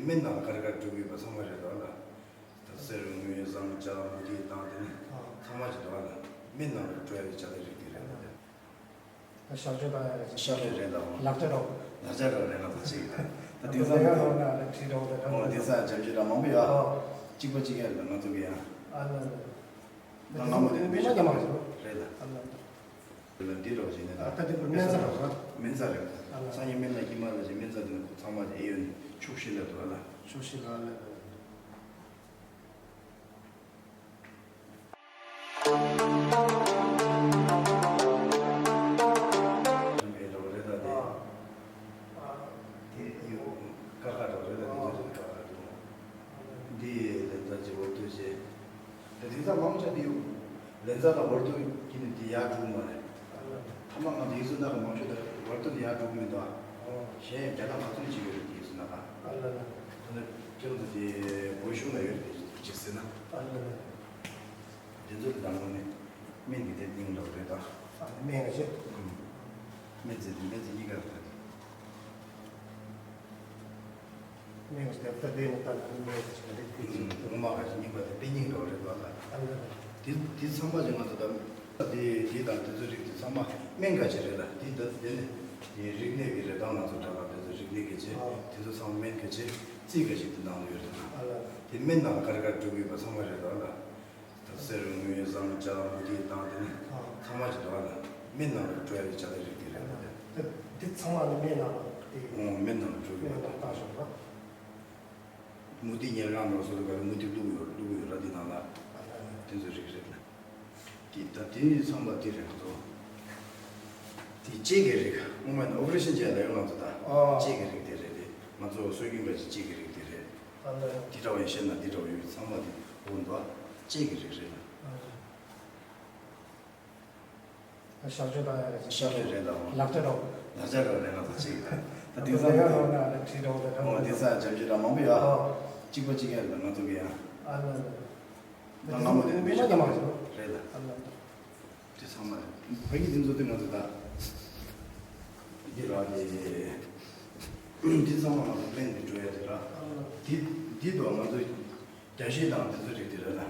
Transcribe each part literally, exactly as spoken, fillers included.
སྨན་ནང་ལ་ག་རེ་ག་རེ་འགྲོ་གི་ཡོད་པ་ཚང་མ་རེད་འདུག་ཨ་ལ། ད་གསེར་དངུལ་ཟངས་ལྕགས་མུ་ཏིག་དང་དེ་ནི་ཚང་མ་ཅིག་འདུག་ཨ་ལ། སྨན་ནང་ལ་འགྲོ་ཡ་ལ་ཇ་དང་རིགས་དེ་རེད་ལ། ད་གཤག་བཅོས་བཏང་ཡ་རེད། གཤག་བཅོས་རེད་ལ། ལག་ཆ་རོགས། ལག་ཆ་རོགས་རེད་ལ་ཁོ་ཅིག་ད་དེང་སང་ལས་ཀ་རོགས་ན་ལ་ཁྲིད་རོགས་དང་ཨོ་དེང་སང་ཇ་མཆོད་ར་མང་པོ་ཡོད་ཨ། གཅིག་པ་གཅིག་ཡ་རེད་ལ་ང་ཚོ་གི་ཡ། ཨ་ལ་ལ། ད་སྔ་མོ་དེ་ནི་མི་ཤ་མ་མ་རེད་ལ། ཨ་ལ་ལ། འདི་རོགས་བྱས་ནས་ད། ད་འདི་བར་སྨན་རྩྭ་རོགས་ར། སྨན་རྩྭ་རེད། ཨ་ལ། སང་ཉིན་སྨན་ལ་ཁྱི་མ་ལ་ཅིག་སྨན་རྩྭ་དེ་ནི་ཁོ་ཚང་མ་ཅིག་ཨེ་ཡོད་ནི་ཕྱུགས་ཤིག་ལ་འདུག་ཨ་ལ། ཕྱུགས་ཤིག་ལ་ཨ་ལ། རེད་ད་དེ། དེ་ཡོད། ཀ་ཁ་རོགས་རེད་ད་དེ་ཚོ་ཀ་ཁ་འདུག་འདི་ལས་ད་ཅིག་འོ་དུ་བྱས། ད་དེང་སང་མང་ཆེ་འདི་ལན་ཚྭ་དང་ཝར་ཏུ་གི་ནི་འདི་ཡར་འགྲོ་མ་རེད། ཐ་མ་ང་འདི་ཚོ་ནང་གི་མང་ཤོས་དང་ཝར་ཏུ་འདི་ཡར་འགྲོ་གི་མི་འདུག་ཨ། གཞན་རྒྱ་ནག་ག་ཚོད་ཅིག་ཡོད་རེད་འདི་ཚོ་ནང་ག་ད་ནི་ཁྱེད་ཚོ་འདི་བོད་གཞུང་ལ་ཡོད་རེད་འདི་ཅིག་ཟེར་ན། འདི་ཚོ་འདི་དང་ནི་སྨན་གྱི་དེ་སྙིང་འདོགས་རེད་ད། སྨན་གྱི་ཅིག་སྨན་རྩིས་སྨན་རྩིས་གཉིས་ཀ་རེད་ད། སྨན་གྱི་དེབ་ཐེར་དེ་ནི་ལྟ་ན་སྨན་གྱི་ཅིག་རེད་དེ་ཅིག་ངོ་མ་ག་ཅིག་རྙིང་པ་དེ་དཔེ་རྙིང་འདྲ་བ་རེད་པ་ལ། ཨ་ལ། དེ་དེ་ཚང་མ་ཅིག་ང་ཚོ་ད་དེ་དེ་དང་དེ་ཚོ་རིགས་དེ་ཚང་མ་སྨན་ག་ཅིག་རེད་ལ་དེ་ད་དེ་ནི་དེ་རིག་གནས་ཀྱི་རེད་ད་ང་ཚོ་དྲ་ལ་དེ་ཚོ་རིག་གནས་ཀྱི་ཅིག་ཨ། དེ་ཚོ་ཚང་མ་སྨན་ག་ཅིག་རྩིས་ག་ཅིག་དེ་ནང་ལ་ཡོད་རེད་ད། ཨ་ལ། དེ་སྨན་ནང་ལ་ག་རེ་ག་རེ་འགྲོ་གི་ཡོད་པ་ཚང་མ་རེད་ད་ལ། ད་གསེར་དངུལ་ཟངས་ལྕགས་མུ་ཏིག་དང་དེ་ནི་ཚང་མ་ཅིག་འདུག་ཨ་ལ། སྨན་ནང་ལ་འགྲོ་ཡ་ལ་ཇ་དང་རིགས་དེ་རེད་ལ། དེ་དེ་ཚང་མ་ནི་སྨན་ནང་ལ་དེ་ཨོ་སྨན་ནང་ལ་འགྲོ་གི་ཡོད་ད། སྨན་ནང་བཏང་ཤོག་ད། མུ་ཏིག་ཉལ་ཁང་ནང་སོགས་ལ་ག་ལ་མུ་ཏིག་བླུགས་ཡོད་བླུགས་ཡོད་ར་དེ་ནང་ལ་དེ་ཚོ་རིགས་རེད་ལ། དེ་ད་དེ་ཚང་མ་དེ་རེད་ང་ཚོ། དེ་ལྕེ་གི་རིགས་སྔོན་མ་ནི་ཨོ་པ་རེ་ཤན་བྱས་ལ་ཡོད་ང་ཚོ་ད། ཨོ། ལྕེ་གི་རིགས་དེ་རེད་དེ་ང་ཚོ་སྲོལ་རྒྱུན་པ་ཅིག་ལྕེ་གི་རིགས་དེ་རེད། ཨ་ལ། འདི་འདྲ་བ་ཡིན་ཤེས་ན་འདི་འདྲ་བ་ཡོད་ཚང་མ་དེ་འོ་འདུག་ལྕེ་གི་རིགས་རེད་ལ། ཨ་ལ། གཤག་བཅོས་བཏང་ཡ་རེད། གཤག་བཅོས་རེད་ལ། ལག་ཆ་རོགས། ལག་ཆ་རོགས་རེད་ང་ཚོ་གཅིག་ད་དེང་སང་ལས་ཀ་རོགས་ན་ལ་ཁྲིད་རོགས་དང་འོ་དེང་སང་འཇམ་ཞིག་ར་མང་པོ་ཡོད་ཨ། གཅིག་པ་གཅིག་ཡ་རེད་ང་ཚོ་གི་ཡ། ཨ་ལ་ལ། ད་སྔ་མོ་དེ་མི་ཤ་མ་རེད་ལ། ཨ་ལ། དེ་ཚང་མ་རེད། ཕ་གི་དེ་ཚོ་དེ་ང་ཚོ་ད། འདི་ར་དེ། འདི་ཚང་མ་ང་ཚོ་སྨན་གྱི་འགྲོ་ཡ་དེ་ར། འདི་འདི་དོ་ང་ཚོ་རྒྱ་བཞེས་དང་དེ་ཚོ་རིགས་དེ་རེད་ལ།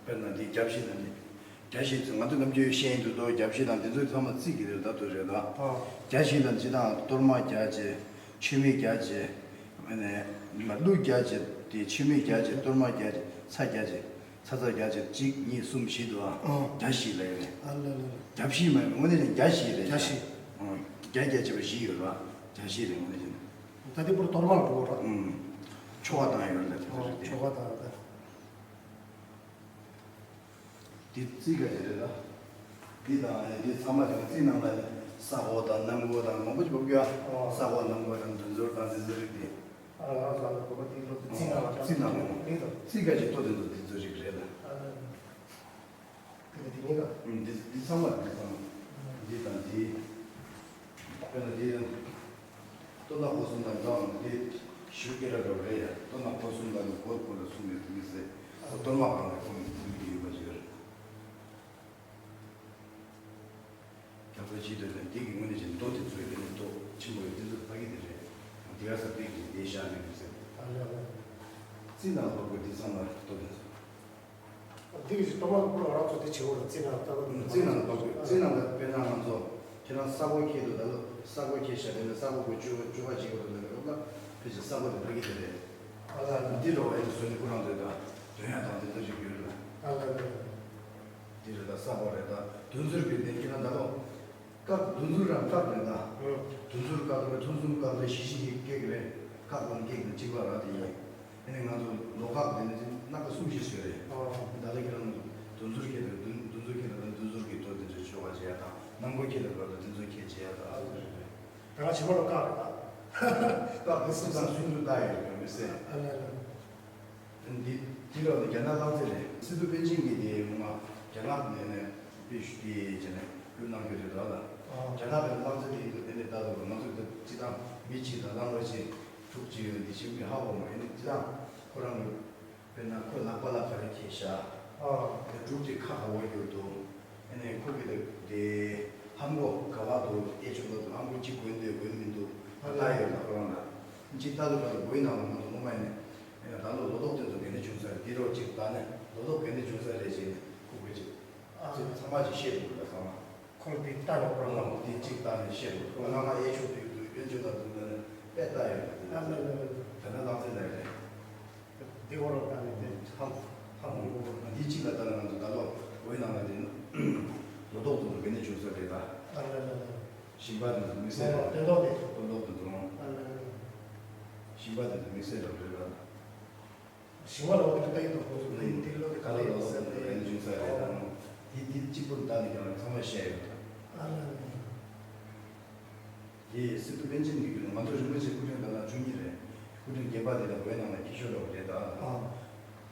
དཔེར་ན་འདི་རྒྱབ་བཞེས་དང་འདི། རྒྱ་བཞེས་ཚོ་ང་ཚོ་ནམ་རྒྱུན་ཤེས་ཡོན་དུ་དོ་རྒྱབ་བཞེས་དང་དེ་ཚོ་ཚང་མ་རྩིས་ཀྱི་རེད་ད་དོ་རེད་ད། རྒྱ་བཞེས་དང་ཅི་དང་གཏོར་མ་རྒྱ་བྱེད། མཆོད་མེ་རྒྱ་བྱེད། ཨ་ནི་ཀླུ་རྒྱ་བྱེད་དེ་མཆོད་མེ་རྒྱ་བྱེད་གཏོར་མ་རྒྱ་བྱེད་ཚྭ་རྒྱ་བྱེད། ཚ་ཚ་རྒྱ་ཆེར་གཅིག་གཉིས་གསུམ་བཞི་འདུག་ཨ། ཨོ། རྒྱ་བཞི་ལབ་ཡོད་རེད། ཨ་ལ་ལ་ལ། རྒྱ་བཞི་མ་ཡིན་དངོས་གནས་ཀྱང་རྒྱ་བཞི་རེད། རྒྱ་བཞི། ཨོ། རྒྱ་རྒྱ་ཆེ་བ་བཞི་ཡོད་རེད་བ། རྒྱ་བཞི་རེད་དངོས་གནས་ཀྱང་། ད་དེ་པུར་གཏོར་མ་ལ་འགྲོ་ར། ཨུམ། ཆོ་ག་བཏང་ཡོད་རེད་ད་དེ་ཚོ་རེད་དེ། ཆོ་ག་བཏང་ད། འདི་རྩིས་ག་ཅིག་རེད་ད། འདི་དང་འདི་ཚང་མ་ཀྱང་རྩིས་ནང་ལ་ས་གོ་དང་གནམ་སྒོ་དང་མང་པོ་ཅིག་འབབ་རྒྱུ་ཨ། ཨོ། ས་གོ་གནམ་སྒོ་དང་འདུ་འཛོམས་དང་འདི་ཚོ་རིགས་དེ། ཨ་ལ་ང་ཚོ་ལ་གོ་བ་དེ་ལོ་རྩིས་ནང་ལ་རྩིས་ནང་ལ་རེད་དོ། རྩིས་ག་ཅིག་ལྟོ་དེ་ཚོ་དེ་ཚོ་རིགས་རེད་ལ། ཨ་ལ་ལ། དེ་ལ་དེ་གཉིས་ཀ་ཨུམ། འདི་འདི་ཚང་མ་འདི་ཚང་མ། འདི་དང་འདི། དཔེར་ན་འདི་ཡང་། ལྟོ་ནག་པོ་གསུམ་དང་འདྲ་བ་འདི་ཞུ་སྐད་ར་འདྲ་བ་རེད་ཡ། ལྟོ་ནག་པོ་གསུམ་དང་ནི་སྒོར་སྒོར་ལ་གསུམ་ཡོད་དུ་མི་ཟེར། ཨོ་གཏོར་མ་གང་ལ་གསུམ་ཡོད་དུ་མི་ཡོད་པ་ཞིག་རེད། རྒྱ་བོད་ཕྱི་སྡོད་ལ་འདི་གི་ངོས་ནས་ཀྱི་མདོ་དེ་ཚོའི་དེ་ནི་མདོ་ཆེན་པོ་ཡོད་དེ་ཚོ་ཕ་གི་དེ་རེད། དེ་ག་ས་པིག་གི་དེ་བཞག་ནས་མི་ཟེར། ཨ་ལ་ལ། རྩིས་ནང་ལོག་གི་འདི་ཚང་མ་མདོ་དེ་ཚོ། འདི་གི་ཅིག་གཏོར་མ་ལ་ཕུལ་བ་རག་ཚོ་དེ་བྱེད་འོ་ར་རྩིས་ནང་ལྟ་བུ་རྩིས་ནང་ལ་ཕུལ་རྩིས་ནང་ལ་དཔེར་ན་ང་ཚོ་ཁྱེད་རང་ས་གོ་ཁྱེད་དུ་ད་ལོ་ས་གོ་ཁྱེད་བཞག་དེ་ནས་ས་གོ་གོ་བཅུ་བཅུ་ཁ་གཅིག་གོ་དུ་ལ་རོགས་ལ་ཕལ་ཆེར་ས་གོ་དེ་ཕ་གི་དེ་རེད། ཨ་ལ་ལ། འདི་རོགས་ཨེ་འདི་བཟོས་ནས་ཁོ་རང་ཚོས་ད་དོན་ཡ་དང་དེ་ཚོ་ཞིག་ཡོད་རེད་ལ། ཨ་ལ་ལ། འདི་རེད་ད་ས་གོ་རེད་ད་དུས་ཚོད་བརྒྱུད་དེ་ཁྱེད་རང་ད་ལོ། བཀག་དུས་ཚོད་རང་བཀག་རེད་ད། ཨང་། དུས་ཚོད་བཀག་རེད་ཐུང་ཐུང་བཀག་རེད་ཞི་ཞི་ཞིག་སྐད་ཀྱི་རེད། བཀག་དང་སྐད་ཀྱི་གཅིག་པ་ར་དེ་ཡིན། ཨ་ནི་ང་ཚོ་ལོ་བཀག་དེ་ནི་སྣ་ཁ་གསུམ་བཞི་བཟོས་རེད། ཨང་། ད་ལྟ་ཁྱེད་རང་ཚོ་དུས་ཚོད་ཁྱེད་དང་དུས་དུས་ཚོད་ཁྱེད་དང་དུས་ཚོད་ཀྱི་ཐོག་དེ་ཚོ་ཆོ་ག་བྱེད་ཡ་དང་གནམ་སྒོ་ཁྱེད་དང་བར་དུ་དེ་ཚོ་ཁྱེད་བྱེད་ཡ་དང་ཨ་ཚོ་རེད་རེད། ད་ང་ཕྱི་མ་ལོ་བཀག་རེད་ད། བཀག་དེ་སུམ་ཚང་སུམ་ཚུར་བཏགས་ཡོད་རེད་མི་སྲིད། ཨ་ལ་ལ། འདི་འདི་རོགས་ནི་རྒྱ་ནག་གླང་རྩེ་རེད། སི་ཏུ་པཎ་ཆེན་གྱིས་དེ་སྔོན་མ་རྒྱ་ནག་ནས་ནས་དཔེ་ཞུ་དེ་བྱས་ནས་བློས་གནང་རྒྱུ་རེད་རོགས་ལ། ཨ། རྒྱ་ནག་པའི་གླང་རྩེ་དེ་ཡིན་དུས་དེ་ནས་ལྟ་དུས་ང་ཚོ་དེ་སྤྱི་བཏང་མི་གཅིག་དང་གླང་རོ་གཅིག་དྲུག་གཅིག་ཡོད་འདི་ཕྱི་མི་ཧ་གོ་མ་ཡིན་ནི་སྤྱི་བཏང་ཁོ་རང་གི་དཔེར་ན་ཁོ་ལག་པ་ལ་ག་རེ་འཁྱེར་བཞག་ཨ། དེ་དྲུག་གཅིག་ཁ་ག་བ་གྱུར་འདུག་ཨ་ནི་ཁོ་གི་དེ་ཧམ་གོ་ག་བ་འདུག་ཨེ་ཆོག་ལ་འདུག་ཧམ་གོ་གཅིག་གོན་འདུག་གོན་མི་འདུག་ཨ་ལྟ་ཡོད་ལ་ཁོ་རང་ལ། གཅིག་ལྟ་དུས་ག་ལ་བོད་ནང་ལ་ང་ཚོ་སློབ་མ་ཡིན་ནས་ད་ལོ་ལོ་ཏོག་དེ་ཚོ་ག་ནས་བྱུང་ས་རེད། འདི་རོགས་གཅིག་ལྟ་ནས་ལོ་ཏོག་ག་ནས་བྱུང་ས་རེད་ཅེས་ནས་ཁུག་པའི་ཅིག་ཚང་མ་ཅིག་བཤད་དགོས་ལ་ཚང་མ། ཁོང་དེ་ལྟ་ཡོད་པར་ལ། འདི་གཅིག་ལྟ་ནས་བཤད་དགོས། ཁོང་ང་ང་ཨེ་ཆོག་དུས་དུས་དཔལ་འབྱོར་དང་དུས་ལ་ནས་དཔེ་ལྟ་ཡོད་ལ་དེ་ལ་ཚེ་དེ་ན་ལག་རྩལ་ལ་རེད། དེ་བོ་རོགས་ལྟ་ནས་དེ་ཧམ་ཧམ་གོ་དགོས། འདི་གཅིག་ལ་ལྟ་ན་ང་ཚོ་ད་ལོ་བོད་ནང་ལ་དེ་ལོ་ཏོག་དེ་ཚོ་ག་ནས་བྱུང་ས་རེད་ད། ཞིང་པ་དེ་ཚོ་དམིགས་བསལ་རེད། སྟོན་ཐོག་དེ་ཚོ། སྟོན་ཐོག་དེ་ཚོ། ཞིང་པ་དེ་ཚོ་དམིགས་བསལ་རེད་རེད་ལ། ཞིང་པ་ལ་འོ་དེ་ལྟ་ཡི་དོ་ཁོ་ཚོ་ནི་དེ་ལོ་དེ་ག་ལེ་ཡོད་ཟེར་ཏེ་ཡིན་ཅུང་ས་རེད་དང་། དེ་དེ་གཅིག་པུར་བལྟ་ནས་ཀྱང་ཚང་མས་བཤད་ཡོད་དང་། དེ་སི་ཏུ་པཎ་ཆེན་གྱི་རྒྱུད་ལ་ང་ཚོ་རིན་པོ་ཆེ་སྐུ་ཕྲེང་ད་ལ་བཅུ་གཉིས་རེད། སྐུ་ཕྲེང་བརྒྱད་པ་དེ་ལ་བོད་ནང་ལ་སྐྱིད་ཤོད་ལོག་རེད་ད།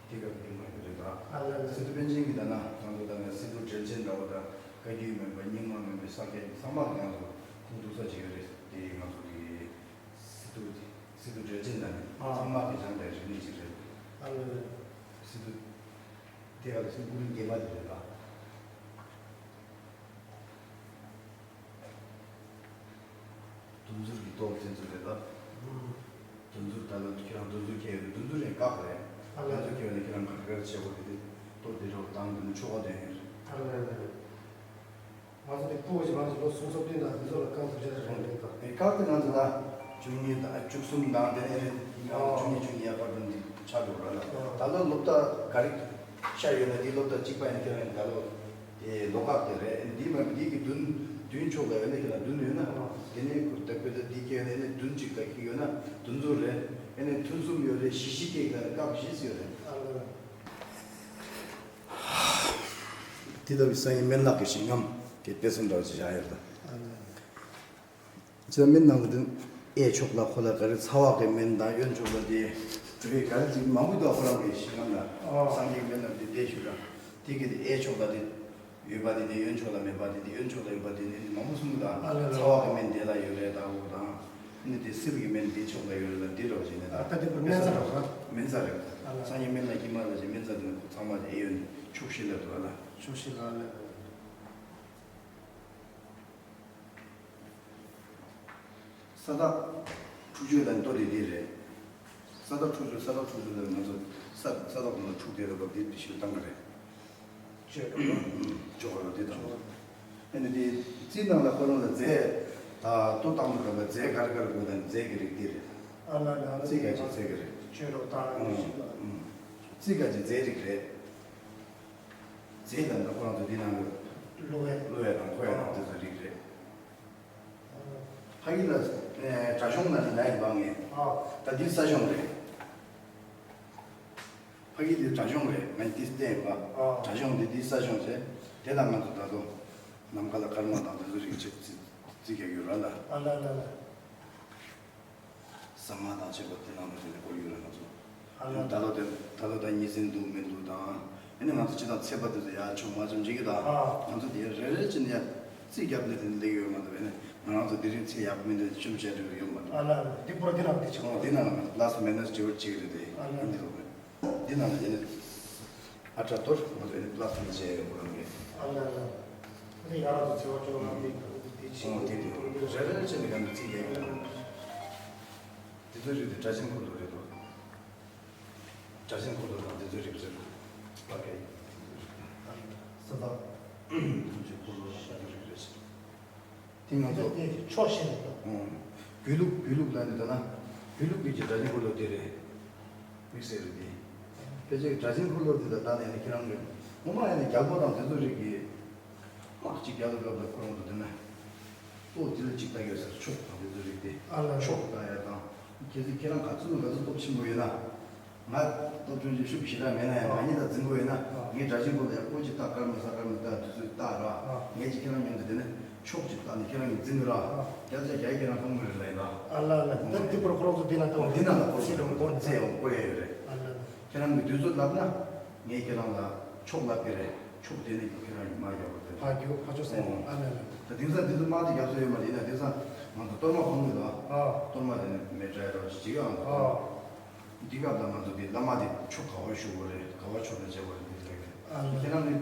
དེ་ག་རྒྱུ་མ་རྒྱུ་རེད་ད། སི་ཏུ་པཎ་ཆེན་གྱི་ད་ན་ང་ཚོ་ད་ན་སི་ཏུ་འགྲེལ་ཆེན་འདྲ་བོ་ད་བཀའ་བརྒྱུད་མན་པ་རྙིང་མ་མན་པའི་ས་སྐྱ་ཚང་མ་ང་ཚོ་ཁུངས་གཏུགས་ས་ཅིག་ཡོད་རེད། དེ་ང་ཚོ་གི་སི་ཏུ་སི་ཏུ་འགྲེལ་ཆེན་ནང་ནས་ཨ་ཚང་མ་གི་སྦྱངས་པའི་རིག་གནས་ཅིག་རེད། ཨ་ལེ་ལེ། སི་ཏུ་དེ་ག་ལ་སི་ཏུ་སྐུ་ཕྲེང་བརྒྱད་པ་དེ་རེད་ད། དུམ་ཚུར་གྱི་ཏོག་དེ་ཚོ་རེད་ད། དུམ་ཚུར་ད་ལོ་ཁྱེད་རང་དུམ་ཚུར་ཁྱེར་ཡོད་དུམ་ཚུར་རེད་བཀག་རེད། ཨ་ལེ། དུམ་ཚུར་ཁྱེར་ཡོད་ན་ཁྱེད་རང་ག་རེ་ག་རེ་བྱེད་དགོས་རེད་དེ་ཏོག་དེ་རོགས་བཏང་དུས་ནི་ཆོ་ག་དོན་ཡོད་རེད། ཨ་ལེ་ལེ། ང་ཚོ་དེ་ཕྲུ་གུ་ཅིག་མང་ཅིག་ལོ་གསུམ་སོ་བདུན་དང་འདི་ཚོ་ལ་རྐང་ཚུགས་ཆེ་རེ་རེད་འདུག་ད། ཨེ་བཀག་དེ་ང་ཚོ་ད་བཅུ་གཉིས་དང་བཅུ་གསུམ་དང་དེ་ནས་ཨ། བཅུ་གཉིས་བཅུ་གཉིས་ཡར་བར་དུ་འདི་ཆགས་འགྲོ་ར་ལ། ཨ། ད་ལོ་སློབ་གྲྭ་ག་རེ་ཤར་ཡོད་ན་དེ་སློབ་གྲྭ་གཅིག་པ་ཡིན་ཁྱེད་རང་ད་ལོ་དེ་ལོ་བཀག་དེ་རེད། འདི་མ་འདི་གི་བདུན་བདུན་ཕྱོགས་ལ་ཡོད་ན་ཁྱེད་རང་བདུན་ཡོད་ན། ཨ། དེ་ནས་ཁུར་ད་བོད་ད་འདི་ཁྱེད་ཡོད་ན་བདུན་གཅིག་ལ་ཁྱེད་ཡོད་ན་བདུན་ཚུར་རེད། ཨེ་ནས་ཐུན་གསུམ་ཡོད་རེད། བཞི་བཞི་སྐྱེས་ན་བཀག་བཞི་ཡོད་རེད། ཨ་ལ། དེ་ལྟ་བུའི་སང་ཉིན་སྨན་བླ་གི་ཞིང་ཁམས་ཀྱི་དཔེ་མཚོན་འདྲ་བ་ཅིག་བཞག་ཡོད་ད། ཅི་ལ་སྨན་ནང་དུ་ཨེ་ཆོག་ལ་ཁོ་ལ་ག་རེ་ཚ་བ་གི་སྨན་དང་གཡོན་ཆོག་ལ་དེ་ག་རེ་ག་རེ་ཅིག་མང་པོ་འདུག་ཁོ་རང་གི་ཞིང་ཁམས་ལ་སངས་རྒྱས་སྨན་ལ་དེ་བལྟས་ཞུ་ར་དེ་གི་དེ་ཨེ་ཆོག་ལ་དེ་ཡོད་པ་དེ་དེ་གཡོན་ཆོག་ལ་མེད་པ་དེ་དེ་གཡོན་ཆོག་ལ་ཡོད་པ་དེ་དེ་མང་པོ་གསུངས་གི་ད། ཚ་བ་གི་སྨན་དེ་ལ་ཡོད་རེད་ད་འོ་དང་། ནི་དེ་སིལ་གྱི་སྨན་འདི་ཆོག་ལ་ཡོད་ལ་འདི་རོགས་བྱས་ནས་ད། ད་དེ་པར་སྨན་རྩྭ་རོགས་ར། སྨན་རྩྭ་རེད། ཨ་ལ། སང་ཉིན་སྨན་ལ་ཀྱི་མ་ལ་ཞེས་སྨན་རྩྭ་འདི་ནི་ཁོ་ཚང་མ་ཨེ་ཡོད་ནི་ཕྱོགས་བཞི་ལ་འདུག་ཨ་ལ། ཕྱོགས་བཞི་ལ་ཨ་ལ། ས་བདག་འཁྲུག་སྤྱོད་ལ་ལྟོ་རེ་འདི་རེད། ས་བདག་འཁྲུག་སྤྱོད་ས་བདག་འཁྲུག་སྤྱོད་ལ་ང་ཚོ་ས་ས་བདག་ཁོང་ལ་འཁྲུག་བསྡད་རེད་པ་འདི་འདི་ཞིག་བཏང་གི་རེད། ཅོག་ར་དེ་དང་། ཨ་ནི་དེ་རྩིས་ནང་ལ་ཁོ་རང་ལ་རྫས་ད་ལྟོ་བཏང་དུས་སྐབས་ལ་རྫས་ག་རེ་ག་རེ་དགོས་དང་རྫས་ཀྱི་རིགས་དེ་རེད། ཨ་ལ་ལ་ལ། རྩིས་ག་ཅིག་རྫས་ཀྱི་རེད། ཅོག་ར་དང་ཨང་ཞིག་ལ། ཨང་། རྩིས་ག་ཅིག་རྫས་རིགས་རེད། རྫས་ལ་ད་ཁོ་རང་ཚོ་འདི་ནང་གི་གློ་བའི་གློ་བའི་དང་ཁོ་ཡ་དང་དེ་ཚོ་རིགས་རེད། ཕ་གི་ལ་དགྲ་གཞུང་ལ་ནི་ལ་ཡིན་པ་ངས། ཨ། ད་འདི་ས་གཞུང་རེད། ཕ་གི་འདི་དགྲ་གཞུང་རེད། ང་འདི་བསྟན་པ། ཨ། དགྲ་གཞུང་འདི་འདི་ས་གཞུང་རེད། དེ་ལ་ང་ཚོ་ད་དུང་ནམ་མཁའ་ལ་སྐར་མ་དང་དེ་ཚོ་རིགས་ཆེ་བརྩི་བརྩི་རྒྱག་ཡོད་ར་ལ། ཨ་ལ་ལ་ལ། ཟ་མ་དང་བཅས་པ་དེ་ནང་ལ་དེ་ནས་བསྐོར་ཡོད་ར་ང་ཚོ། ཨ་ལ་ལ། ད་ལོ་དེ་ད་ལོ་ད་གཉིས་ཟིན་འདུག་མི་འདུག་དང་། ཨ་ནི་ང་ཚོ་སྤྱི་དང་ཚེས་པ་དེ་ཚོ་ཡར་ཆུང་མ་ཆུང་བྱེད་ཀྱི་དང་། ཨ། ང་ཚོ་དེ་རེ་རེ་བྱས་ནས་ཡར་རྩིས་རྒྱབ་ནས་དེ་ནས་སླེབས་ཡོད་མ་གཏོགས་ཨ་ནི་ང་རང་ཚོ་དེ་རིང་ཚེས་ཡག་པོ་མི་འདུག་ཅུང་བྱས་འགྲོ་གི་ཡོད་མ་གཏོགས། ཨ་ལ་ལ། འདི་པོ་ར་འདི་ནང་དེ་ཆགས། ཨོ་འདི་ནང་ལ་ང་ཚོ་plus minus་བྱེད་པར་བྱེད་ཀྱི་རེད་དེ། ཨ་ལ་ལ། འདི་རུ་རེད། འདི་ནང་ལ་ཨ་ནི་ཨ་ཏྲ་ཏོར་ང་ཚོ་ཨ་ནི་plus་ནས་བྱས་ཡོད་ཁོ་རང་གིས། ཨ་ལ་ལ། འདི་ཡར་ཚོ་ཚེས་པ་ཅུང་ལ་འདི་འདི་ཆེ་ཨོ་འདི་འདི་རེ་རེ་བྱས་ནས་ང་ཚོ་རྩིས་རྒྱག་གི་རེད། འདི་ཚོ་རིགས་དེ་སྒྲ་གཅན་འཁོར་ལོ་རེད་དོ། སྒྲ་གཅན་འཁོར་ལོ་དང་དེ་ཚོའི་རིགས་རེད། ཨོ་ཁེ། ས་བདག་ཐམས་ཅད་འཁོར་ལོ་དང་དེ་ཚོའི་རིགས་རེད། དེ་ང་ཚོ་དེ་ཕྱོགས་ཞེན་རེད་དོ། ཨོ། བོད་ལུགས་བོད་ལུགས་ལ་ནི་ད་ན་བོད་ལུགས་ཀྱི་སྒྲ་གཅན་འཁོར་ལོ་དེ་རེད། དམིགས་བསལ་རེད་དེ། ཕལ་ཆེར་སྒྲ་གཅན་འཁོར་ལོ་དེ་ལ་ད་ནས་ནི་ཁྱེད་རང་གི་ངོ་མ་ཡང་ནི་རྒྱལ་པོ་དང་དེ་ཚོའི་རིགས་ཀྱི། དམག་གཅིག་རྒྱག་དུས་སྐབས་ལ་ཁོ་རང་ཚོ་དེ་ནས་ལྟོ་དེ་ལ་གཅིག་ལྟ་ཡོད་ཟེར། ཕྱོགས་དང་དེ་ཚོ་རིགས་དེ། ཨ་ལ། ཕྱོགས་ལྟ་ཡ་དང་། གལ་སྲིད་ཁྱེད་རང་ག་ཚོད་ག་ཚོད་སྟོབས་ཆེན་པོ་ཡོད་ན། ང་སྟོབས་ཆུང་ཆུང་ཤུགས་ཞེ་དྲག་མེད་ན་ཡང་ང་གཉིས་ལ་འཛིང་དགོས་ཡོད་ན། ཨ། ངས་སྒྲ་གཅན་འཁོར་ལོ་ཡ་ཁོ་གཅིག་ལྟ་སྐར་མ་ས་སྐར་མ་ལྟ་དུས་ཚོད་ལྟ་ར། ཨ། ངས་གཅིག་ཁྱེད་རང་མཉམ་དུ་དེ་ནས་ཕྱོགས་གཅིག་ལྟ་ནས་ཁྱེད་རང་གཉིས་འཛིང་ར། ཨ། རྒྱལ་ས་རྒྱལ་ཁྱེད་རང་ཕངས་མི་རེད་ལ་ཡིན་ལ། ཨ་ལ་ལ། ད་འདི་པར་ཁོ་རང་ཚོ་འདི་ན་ལྟ་བ་འོ་འདི་ན་ལ་ཁོ་རང་ཚོ་ཚེ་རིང་པོ་ཚེ་ཡང་བསྐོ་ཡ་ཡོད་རེད། ཨ་ལ་ལ། ཁྱེད་རང་གི་དུས་ཚོད་ལབ་ན། ངས་ཁྱེད་རང་ལ་ཕྱོགས་ལབ་ཀྱི་རེད། ཕྱོགས་དེ་ནས་ཁྱེད་རང་གིས་མར་རྒྱབ་པ་རེད། ཕར་རྒྱུག་ཕར་ཕྱོགས་ཟེར། ཨོ། ཨ་ལ་ལ། ད་དེང་སང་དེ་ཚོ་དམག་དེ་རྒྱབ་ས་ཡོད་མ་རེད། ཡིན་ན་དེང་སང་ང་ཚོ་གཏོར་མ་འཕང་གི་འདུག་ཨ། ཨ། གཏོར་མ་དེ་ནས་མེ་སྲེག་རོགས་ཞིག་བྱེད་ཀྱི་ཨ། ཨ། འདི་སྐབས་ལ་ང་ཚོ་དེ་བླ་མ་དེ་ཕྱོགས་ག་བར་བཞུགས་པ་རེད། ག་བར་ཕྱོགས་ནས་བྱེད་པ་རེད་འདི་ལབ་ཀྱི་རེད། ཨ་ལ། ཁྱེད་རང་ནི་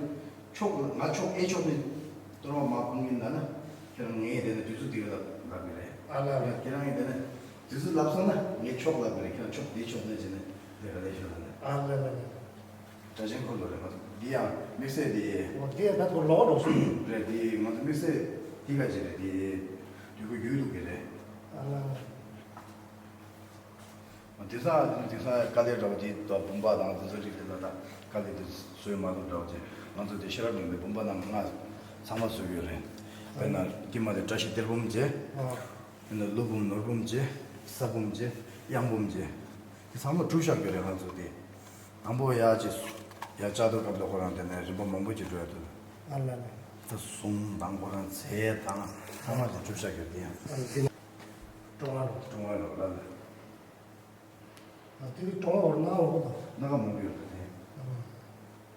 ཕྱོགས་ང་ཕྱོགས་ཨེ་ཕྱོགས་ནས་གཏོར་མ་མར་འཕང་གི་ཡིན་ན་ན། ཁྱེད་རང་ངས་དེ་ནས་དུས་ཚོད་འདི་ག་ལ་ལབ་ཀྱི་རེད། ཨ་ལ་ལ། ཁྱེད་རང་གིས་དེ་ནས། དུས་ཚོད་ལབ་སོང་ན་ངས་ཕྱོགས་ལབ་དགོས་རེད། ཁྱོད་ཕྱོགས་འདི་ཕྱོགས་ནས་བྱས་ནས་འདི་ག་ལས་ཤོད་ལ་ནས། ཨ་ལ་ལ་ལ། དྲ་ཞན་འཁོར་ལོ་རེད་མ་གཏོགས་འདི་ཡང་དམིགས་བསལ་འདི། འོ་འདི་ཡང་ད་ཐོག་ལོག་འགྲོ་སོང་། རེད། འདི་ང་ཚོ་དམིགས་བསལ་འདི་ག་ཅིག་རེད། འདི་དུས་འཁོར་རྒྱུད་ལུགས་ཀྱི་རེད། ཨ་ལ་ལ། དེང་སང་དེང་སང་དཀའ་ལས་འདྲ་བོ་དེ་དང་བུམ་པ་དང་དེ་ཚོ་རིགས་དེ་ལ་ད་དཀའ་ལས་དེ་བཟོས་མ་ཐུབ་འདྲ་བོ་བྱས། ང་ཚོ་དེ་ཤེས་རབ་གླིང་པའི་བུམ་པ་རྣམས་ལྔ་ཚང་མ་བཟོས་ཡོད་རེད། དཔེར་ན་དཀྱིལ་མ་དེ་བཀྲ་ཤིས་གཏེར་བུམ་བྱས། ཨ། དེ་ནས་ཀླུ་བུམ་ནོར་བུམ་བྱས། ས་བུམ་བྱས། གཡང་བུམ་བྱས། དེ་ཚང་མ་གྲུབ་བཞག་ཡོད་རེད། ང་ཚོ་དེ་དང་པོ་ཡར་ཅིག་ཡར་བཅག་དུས་སྐབས་ལ་ཁོ་རང་དེ་ནས་རིམ་པ་མང་པོ་ཅིག་འགྲོ་ཡ་འདུག་ཨ་ལ་ལ། ད་གཟུངས་དང་ཁོ་རང་རྫས་དང་ཚང་མ་ཅིག་གྲུབ་བཞག་ཡོད་དེ་ཡང་། ཨ་ལ་ལ། ཀྲོང་ཨ་རོ། ཀྲོང་ཨ་རོ་ལ་ལ། ཨ་དེ་ནི་ཀྲོང་ཨ་རོ་ནང་འོག་དང་། སྣ་ཁ་མང་པོ་ཡོད་པ་དེ། ཨ།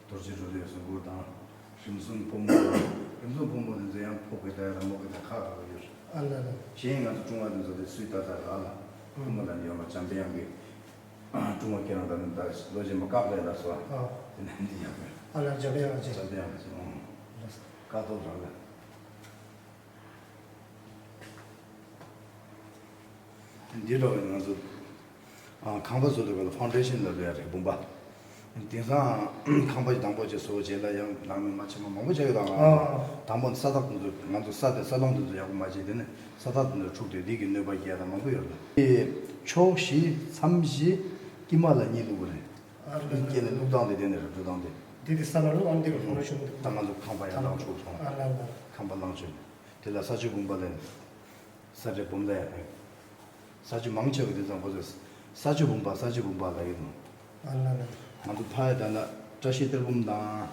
རྡོ་རྗེ་རུ་ལས་གཟུངས་འཁོར་དང་། རིམ་གསུམ་ཕོ་མོ་དང་། རིམ་གསུམ་ཕོ་མོ་དེ་ཚོ་ཡང་ཕོ་གི་ད་ཡ་དང་མོ་གི་ད་ཁག་ཁག་ཡོད། ཨ་ལ་ལ། གཞན་ང་ཚོ་ཀྲུང་བ་དེ་ཚོ་དེ་སུས་ད་ད་ར་ལ། ཕོ་མོ་དང་ཡོད་མ་འཇམ་དཔལ་དབྱངས་ཀྱི། ཀྲུང་བ་ཁྱེད་རང་ད་ནི་ད་ལོ་རྗེས་མ་བཀག་རེད་ལ་སོ། ཨ། དེ་ནས་འདི་ཡག་པོ། ཨ་ལ་འཇམ་དཔལ་དབྱངས་ཀྱི། འཇམ་དཔལ་དབྱངས་ཀྱི་ཨང་། བཀག་ཐོག་རང་ལ། འདི་འདྲ་བའི་ང་ཚོ་ཨ་ཁང་པ་བཟོ་དུས་སྐབས་ལ་ཕའུན་ཌེ་ཤན་ལབ་ཡ་རེད། བུམ་པ། དེང་སང་ཁང་པ་དང་པོ་ཅིག་བཟོ་བྱས་ལ་ཡང་ནང་མི་མ་ཆེན་མོ་མང་པོ་ཆགས་ཡོད་དང་། ཨ། དང་པོ་ས་ཐག་དེ་ཚོ་ང་ཚོ་ས་དེ་ས་སྟོང་དེ་ཚོ་ཡག་པོ་མ་བྱས། དེ་ནས་ས་ཐག་དེ་ཚོ་འཁྲུགས་ཏེ་འདི་གི་གནོད་པ་རྒྱག་དང་མང་པོ་ཡོད་ལ། དེ་ཕྱོགས་བཞི་མཚམས་བཞི་དཀྱིལ་མ་ལ་གཉིས་བླུགས་པ་རེད། ཨ་ལ་ལ། དཀྱིལ་ནས་བླུགས་སྟངས་དེ་དེ་ནས་རེད། འགྲོ་སྟངས་དེ། འདི་དེ་ས་ལ་བླུགས། ཨ་འདི་གི་ཕའུན་ཌེ་ཤན་འདི། ད་ང་ཚོ་ཁང་པ་ཡར་ལངས་ཆོག་སོང་། ཨ་ལ་ལ། ཁང་པ་ལངས་ཆོག་དེ་ལ་ས་ཆུ་བུམ་པ་ལ། ས་རེད་བུམ་ལ་ཡ། ས་ཆུ་མང་ཆེ་བ་དེ་ཚང་ཁོ་ཚོས་ས་ཆུ་བུམ་པ་ས་ཆུ་བུམ་པ་ལ་ཡིན་ནོ། ཨ་ལ་ལ། ང་ཚོ་ཕ་ཡི་ད་ན་བཀྲ་ཤིས་གཏེར་བུམ་དང་།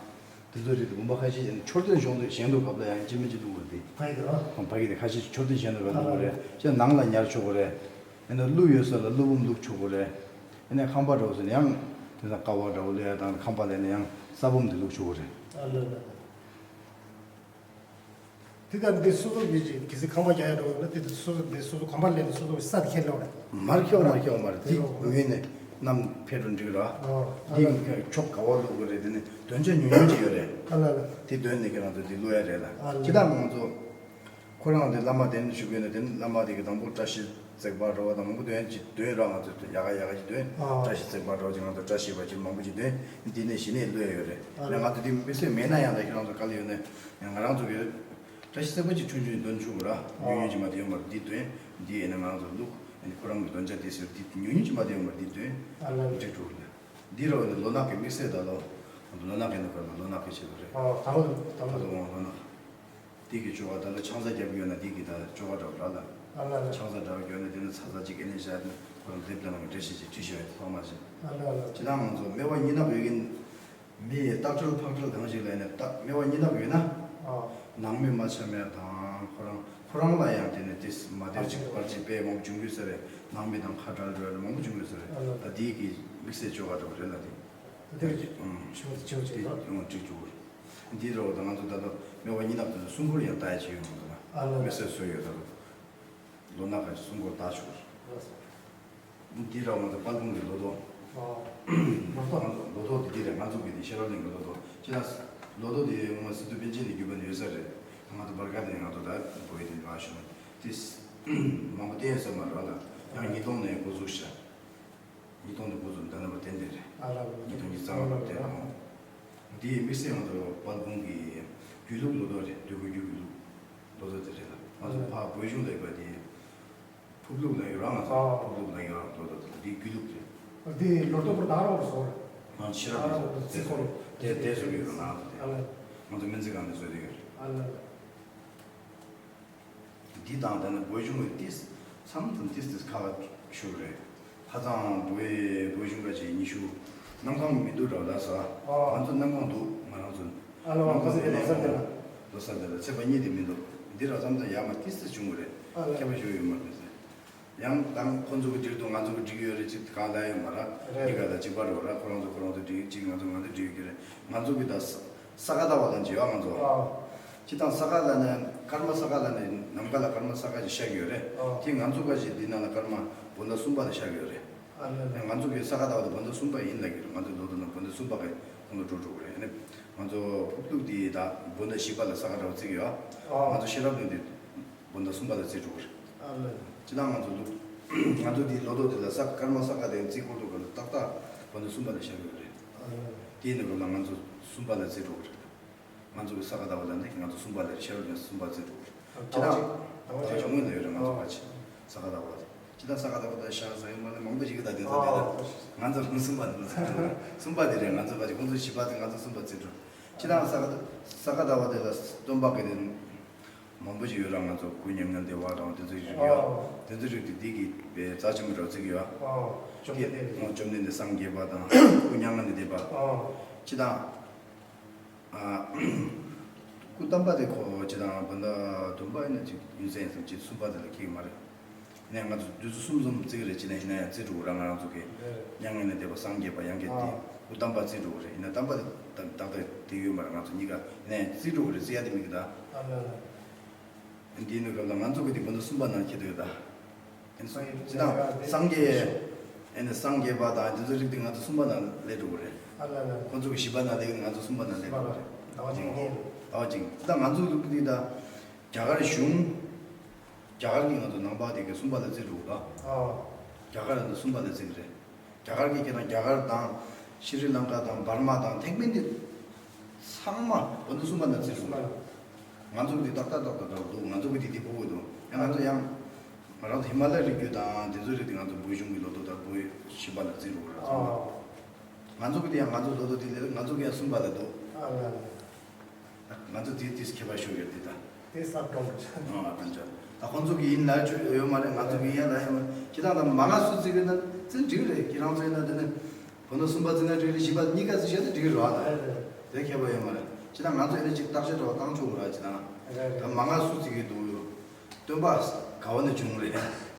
དེ་ཚོ་རེད། བུམ་པ་ཁ་ཤས་ཀྱི་མཆོད་རྟེན་གཞོང་དུ་བཞེངས་དུས་སྐབས་ལ་ཡང་ཅི་མི་ཅི་བླུགས་པ་དེ། ཕ་ཡི་དེ་རོ། ཕ་ཡི་དེ་ཁ་ཤས་ཀྱི་མཆོད་རྟེན་བཞེངས་དུས་སྐབས་བླུགས་པ་རེད། ཅེས་ནང་ལ་ཉར་ཆོག་གི་རེད། ཡིན་ན་ཀླུ་ཡོད་ས་ལ་ཀླུ་བུམ་བླུགས་ཆོག་གི་རེད། ཡིན་ན་ཁང་པ་འདྲ་བོ་ཟེར་ན་ཡང་དེ་ཚོ་ཀ་བ་འདྲ་བོ་ལས་ཡ་དང་ཁང་པ་ལས་ན་ཡང་ས་བུམ་དེ་བླུགས་ཆོག་གི་རེད། ཨ་ལ་ལ། དེ་ལྟར་འདི་སོ་སོ་གི་གལ་སྲིད་ཁང་པ་རྒྱག་ཡ་འགྲོ་ཡོད་ན་དེ་དུས་སོ་སོ་འདི་སོ་སོ་གོམ་པ་ལེན་ནས་སོ་སོ་གི་ས་དེ་ཁྱེར་ལོག་རེད། མར་ཁྱོག་མར་ཁྱོག་མར་དེ་འོག་ནས་གནམ་ཕེབས་འགྲོ་འགྲིག་ར། ཨོ། འདི་ཕྱོགས་ག་བ་བླུག་དགོས་རེད། དེ་ནི་འདོན་ཆ་ཉུང་ཉུང་ཅིག་ཡོད་རེད། ཨ་ལ་ལ། དེ་འདོན་ནས་ཁྱེད་རང་ཚོ་དེ་བླུག་ཡ་རེད་ལ། ཨ་ལ། ཁྱེད་རང་ང་ཚོ་ཁོ་རང་དེ་བླ་མ་དེ་ནི་ཞུ་གི་ཡོད་ན་དེ་ནི་བླ་མ་དེ་གི་དང་པོ་བཀྲ་ཤིས་བརྩེགས་པ་འདྲ་བོ་དང་མང་པོ་འདོན་ཅིག་འདོན་ར། ང་ཚོ་དེ་ཡག་ག་ཡག་ག་ཅིག་འདོན། ཨ། བཀྲ་ཤིས་བརྩེགས་པ་འདྲ་བོ་ཅིག་ང་ཚོ་བཀྲ་ཤིས་པ་ཅིག་མང་པོ་ཅིག་འདོན། འདི་ནས་གཞི་ནས་བླུག་ཡ་ཡོད་རེད། ཨ་ལ། ང་ཚོ་དེ་དམིགས་བསལ་མེད་ན་ཡང་ད་ཁྱེད་རང་ཚོ་ག་ལ་ཡོད་ན་ང་རང་ཚོ་གི་བཀྲ་ཤིས་བརྩེགས་པ་ཅིག་ཆུང་ཆུང་འདོན་ཆོག་གི་ར། ཨ། ཉུང་ཉུང་ཅིག་མ་དེ་ཡོད་མ་རེད། འདི་འདོན། འདི་ཡིན་ན་ང་ཚོ་བླུག་ཨ་ནི་ཁོ་རང་གི་འདོན་ཆ་དེ་ཟེར་འདི་ཉུང་ཉུང་ཅིག་མ་དེ་ཡོད་མ་རེད། འདི་འདོན། ཨ་ལ་ལ། འགྲིག་འགྲོ་གི་རེད། འདི་ར་བ་ནི་ལོ་ནག་གི་དམིགས་བསལ་ད་ལོ། ལོ་ནག་གི་ནི་ཁོ་ལ་ལོ་ནག་གི་ཆེད་དུ་རེད། ཨ། ད་ལོ་ད་ད་ལོ། ལོ་ནག་འདི་གི་ཅོ་ག་ད་ལོ་ཆང་ས་རྒྱབ་ཡོད་ན་འདི་གི་ད་ཅོ་ག་འདྲ་བ་ར་ལ། ཨ་ལ་ལ། ཆང་ས་འདྲ་བ་ཡོད་ན་དེ་ནི་ཚ་ཚ་གཅིག་ཨེ་ནས་བཞག་ནི་ཁོ་རང་ལེབ་ལ་ནང་གི་འབྲས་ཞིག་ཅིག་བྲིས་ཤོག་ཨེ་ཐོག་མ་ཞིག་ཨ་ལ་ལ། ཅི་ད་ང་ཚོ་སྨེ་བ་གཉིས་ནག་ཡོད་གིན། མི་ཡི་སྟག་འཕྲུལ་ཕག་འཕྲུལ་གང་ཞིག་ལ་ཡིན་ན་སྟག་སྨེ་བ་གཉིས་ནག་ཡོད་ན། ཨ། ནང་མི་མ་འཆམ་ཡ་དང་ཁོ་རང་ཁོ་རང་ལ་ཡང་དེ་ནི་ཏིས་མ་བདེར་ཅིག་པར་ཅིག་དཔེ་མང་པོ་འབྱུང་གི་ཟེར་རེད། ནང་མི་དང་ཁ་བྲལ་འགྲོ་ཡ་མང་པོ་འབྱུང་གི་ཟེར་རེད། ཨ་ལ། ད་དེའི་གི་དམིགས་བསལ་ཅོ་ག་འདྲ་བོ་རེད་ལ་དེ། དེ་ལ་ཅིག་ཨང་། ཆེ་བ་ཆེ་བ་ཅིག་དེ་ད། ཨང་འགྲིག་འགྲོ་གི་རེད། འདི་འདྲ་བོ་ད་ང་ཚོ་ད་ལྟ་སྨེ་བ་གཉིས་ནག་དེ་ཚོ་སྲུང་འཁོར་ཡང་ལྟ་ཡ་ཅིག་ཡོད་མ་རེད་ལ། ཨ་ལ་ལ། དམིགས་བསལ་བཟོས་ཡོད་ད་ལོ། ལོ་ན་ག་ཅིག་སྲུང་འཁོར་ལྟ་ཆོག་རེད། འདི་ར་ང་ཚོ་དཔལ་སྤུངས་ཀྱི་ལོ་ཐོ། ཨོ། ལོ་ཐོ། ལོ་ཐོ་འདི་འདི་རེད། ང་ཚོ་གི་འདི་ཤེས་རབ་གླིང་གི་ལོ་ཐོ། ཅི་ན། ལོ་ཐོ་འདི་ངོ་མ་སི་ཏུ་པཎ་ཆེན་ནས་བརྒྱུད་པ་ནས་ཡོད་ས་རེད། ང་ཚོ་བར་ག་དེ་ང་ཚོ་ད་བོད་ཡིག་དེ་ང་ཞུ་ན་ཏིས་མང་པོ་བསྟན་ཡོད་ས་མ་རེད་ལ། ཡང་ཉིས་སྟོང་ནས་འགོ་འཛུགས་ཤག་ཉིས་སྟོང་ནས་འགོ་འཛུགས་ད་ནང་བ་ཏན་ཏན་རེད། ཨ་ལ་ལ། ཉིས་སྟོང་ཉི་ཤུ་རྩ་ལྔ་བ་དེ་རེད། འདི་དམིགས་བསལ་ང་ཚོ་དཔལ་སྤུངས་ཀྱི་རྒྱུད་ལུགས་ལོ་ཐོ་རེད། འདོད་རྒུ་རྒྱུད་ཀྱི་ལུགས་ལོ་ཐོ་དེ་རེད་ལ། ང་ཚོ་ཕ་བོད་གཞུང་ལ་ཡོད་པ་དེ། ཕུབ་ལུགས་ལ་ཡོད་ར། ང་ཚོ་ཨ། ཕུབ་ལུགས་ལ་ཡོད་ར། ལོ་ཐོ་དེ་འདི་རྒྱུད་ལུགས་རེད། འདི་ལོ་ཐོ་པོ་ད་རང་བཟོ་རེད། ང་ཚོ་ཤེས་རབ་ཨ་རང་བཟོ་རྩིས་ཁོ་རེད། དེ་དེ་བཟོ་གི་ཡོད་ར། ང་ཚོ་དེ། ཨ་ལ། ང་ཚོ་སྨན་རྩིས་ཁང་ནས་བཟོ་དེ་ཡོད་རེད། ཨ་ལ་ལ། འདི་དང་ད་ནི་བོད་གཞུང་གི་ཏིས་མཚམས་དང་ཏིས་ཏིས་ཁ་བ་ཤུགས་རེད། ཧ་ཅང་བོད་བོད་གཞུང་ག་ཅིག་ཉི་ཤུ་གནམ་གང་མི་འདུག་ར་ལ་ས། ཨ། ང་ཚོ་གནམ་གང་འདུག་ང་རང་ཚོ། ཨ་ལ་ང་ཚོ་ལོ་སར་དེ་ལ་ལོ་སར་དེ་ལ་ཚེས་པ་གཉིས་དེ་མི་འདུག་འདི་ར་ཙམ་དང་ཡ་མ་ཏིས་ཏིས་བྱུང་བ་རེད། ཨ་ལ། ཁྱད་པར་ཞུ་ཡོད་མ་རེད་ཟེར། ཡང་དང་ཁོ་ཚོ་གི་འགྲིག་འདུག་ང་ཚོ་གི་འགྲིག་ཡོད་རེད། ཅིག་གང་ལ་ཡོད་མ་ར། རེད། འདི་ག་ལ་གཅིག་པ་རེད་བ་ར། ཁོ་རང་ཚོ་ཁོ་རང་ཚོ་འགྲིག་ཅིག་ང་ཚོ་ང་ཚོ་འགྲིག་ཡོད་ཀྱི་རེད། ང་ཚོ་གི་ད་ས་ས་ག་ཟླ་བ་དང་བརྗེ་བ་ང་ཚོ། ཨ། སྤྱི་བཏང་ས་ག་ལ་ནས་སྐར་མ་ས་ག་ལ་ནས་ནམ་མཁའ་ལ་སྐར་མ་ས་ག་ཅིག་ཤར་གྱི་ཡོད་རེད། ཨ། དེ་ང་ཚོ་ག་ཅིག་འདི་ནང་ལ་སྐར་མ་བོད་ཟླ་གསུམ་པ་ལ་ཤར་གྱི་ཡོད་རེད། ཨ་ལ་ལ། ང་ཚོ་གི་ས་ག་ཟླ་བ་དང་བོད་ཟླ་གསུམ་པ་ཡིན་ལབ་ཀྱི་རེད། ང་ཚོ་ལོ་ཐོ་ནང་བོད་ཟླ་གསུམ་པ་གི་ཁོང་ཚོ་འགྲོ་འགྲོ་གི་རེད། ཨ་ནི་ང་ཚོ་ཕུབ་ཐུག་དེ་ད་བོད་ཟླ་བཞི་པ་ལ་ས་ག་ཟླ་བ་བརྩི་གི་ཡོད། ཨ། ང་ཚོ་ཤེས་རབ་གླིང་དེ་བོད་ཟླ་གསུམ་པ་ལ་བརྩི་འགྲོ་གི་རེད། ཨ་ལ་ལ། སྤྱི་བཏང་ང་ཚོ་ལུག་ང་ཚོ་འདི་ལོ་ཐོ་འདི་ལ་ས་སྐར་མ་ས་ག་དེ་རྩིས་སྐོར་དུ་ག་ལ་ཏག་ཏག་བོད་ཟླ་གསུམ་པ་ལ་ཤར་ཡོད་རེད། དེའི་ནང་ལ་ང་ཚོ་གསུམ་པ་ལ་རྩིས་འགྲོ་གི་རེད། ང་ཚོ་གི་ས་ག་ཟླ་བ་ལ་འདི་ང་ཚོ་གསུམ་པ་ལ་ཤར་ཡོད་ནས་གསུམ་པ་རྩིས་འགྲོ་གི་རེད། ཇི་ལྟར་ཟླ་བ་གཅིག་སྔོན་ལ་ཡོད་རེད་ང་ཚོ་ཕལ་ཆེར་ས་ག་ཟླ་བ་དེ། ཇི་ལྟར་ས་ག་ཟླ་བ་དེ་ཤར་ས་ཡོད་མ་རེད། མང་པོ་ཞིག་གི་ད་དེ་ཚོ་དེ་ད་ང་ཚོ་གསུམ་པ་ནི་གསུམ་པ་དེ་རེད། ང་ཚོ་ཕལ་ཆེར་ཁོང་ཚོ་བཞི་པ་དེ་ང་ཚོ་གསུམ་པ་རྩིས་འགྲོ། ཇི་ལྟར་ས་ག་ས་ག་ཟླ་བ་དེ་ལ་སྟོན་པ་གི་དེ། མང་པོ་ཞིག་ཡོད་ར། ང་ཚོ་སྐུ་མྱ་ངན་འདས་པ་དང་དེ་ཚོའི་རིགས་ཡོད། ཨོ། དེ་ཚོའི་རིགས་དེ་འདི་གི་པའི་རྩ་ཆེན་པོ་ར་བརྩི་གི་ཡོད། ཨོ། བཅོམ་ལྡན་འདས། ཨོ། བཅོམ་ལྡན་འདས་སངས་རྒྱས་པ་དང་སྐུ་མྱ་ངན་འདས་པ། ཨོ། ཅི་དང་། ཨ། སྐུ་བལྟམས་པ་དེ་ཁོ་ཅི་དང་བོད་ཟླ་བདུན་པ་ཡིན་ན་ཅིག་ཡུན་ཚད་ཡིན་ཙང་ཅིག་གསུམ་པ་དེ་ལ་འཁེལ་གི་མ་རེད། ནས་ང་ཚོ་དུས་ཚོད་གསུམ་གསུམ་བརྩི་གི་རེད། ཅི་ན་ཡིན་ན་ཡང་བརྩི་འགྲོ་གི་ར། ང་རང་ཚོ་གི་རེད། མྱ་ངན་ལས་འདས་པ་སངས་རྒྱས་པ་ཡང་བསྐྱར་ཏེ། ཨོ། སྐུ་བལྟམས་པ་བརྩི་འགྲོ་གི་རེད། ཡིན་ན་བལྟམས་པ་དེ་ད་ད་ལྟ་དེ་ཡོད་མ་རེད། ང་ཚོ་གཉིས་ཀ་ནས་བརྩི་འགྲོ་གི་རེད། བརྩི་ཡ་དེ་མི་གི་ད། ཨ་ལ་ལ། འདི་ནི་རབ་ལ་ང་ཚོ་གི་དེ་བོད་ཟླ་གསུམ་པ་ནང་འཁེལ་འདུག་ད། ཨེ་ནི་སོ་ཡི་ཅི་དང་སངས་རྒྱས། ཨེ་ནི་སངས་རྒྱས་པ་དང་དེ་ཚོ་རིགས་དེ་ང་ཚོ་གསུམ་པ་ནང་སླེབས་འགྲོ་གི་རེད། ཨ་ལ་ལ། ཁོང་ཚོ་གི་བཞི་པ་ནང་སླེབས་ང་ཚོ་གསུམ་པ་ནང་སླེབས་འགྲོ་གི་རེད། ཟླ་བ་གཅིག་ཉིན། ཟླ་བ་གཅིག་ད་ང་ཚོ་གི་དེ་ད་རྒྱ་གར་གཞུང་། རྒྱ་གར་གྱི་ང་ཚོ་ནང་པ་དེ་གི་གསུམ་པ་ལ་བརྩི་འགྲོ་གི་ད། ཨ། རྒྱ་གར་ནི་གསུམ་པ་ལ་བརྩི་གི་རེད། རྒྱ་གར་གྱི་ཁྱེད་རང་རྒྱ་གར་དང་། ཤྲི་ལང་ཀ་དང་འབར་མ་དང་ཐེག་པིན་དེ་ཚང་མ་བོད་ཟླ་གསུམ་པ་ནང་རྩིས་རུང་། ང་ཚོ་གི་དེ་ཏག་ཏག་ཏག་ཏག་ཏག་འདུག་ང་ཚོ་གི་དེ་དེ་ཕོག་གི་འདུག་ཡང་ང་ཚོ་ཡང་། ང་རང་ཚོ་ཧི་མ་ལ་ཡའི་རི་རྒྱུད་དང་དེ་ཚོའི་རིགས་དེ་ང་ཚོ་བོད་གཞུང་གི་ལོ་ཐོ་དང་བོད་བཞི་པ་ལ་རྩིས་རུང་ར་ཚང་མ། ང་ཚོ་གི་དེ་ཡང་ང་ཚོ་ལོ་ཐོ་དེ་ལས་ང་ཚོ་གི་ཡང་གསུམ་པ་ལ་འདུག་ང་ཚོ་དེ་དེ་ཁྱད་པར་ཤོར་ཡོད་དེ་ད། དེ་ས་གང་གི་ཆ། ཨ་ཨ་ཅག་ད་ཁོང་ཚོ་གི་ཡིན་ལ་ཆོས་ཡོད་མ་རེད། ང་ཚོ་གི་ཡིན་ལ་ཡོད་མ་རེད། ཁྱེད་རང་ད་མ་ང་སུ་བརྩི་གི་ན་བརྩི་འགྲིག་རེད། ཁྱེད་རང་ཚོ་ཡིན་ན་དེ་ནི་བོད་ཟླ་གསུམ་པ་བརྩི་ན་འགྲིག་རེད། བཞི་པ་གཉིས་ཀ་བརྩི་བྱས་ན་འགྲིག་རེད་བ། རེད་རེད། དེ་ཁྱད་པར་ཡོད་མ་རེད། ཁྱེད་རང་ང་ཚོ་ཡིན་ན་ཅིག་བརྟག་དཔྱད་འདྲ་བ་བཏང་ཆོག་གི་རེད། ཁྱེད་རང་རེད་རེད། ད་མ་ང་སུ་བརྩི་གི་འདུག་ཡོད། སྟོན་པ་ག་བ་ནས་བྱུང་རེད།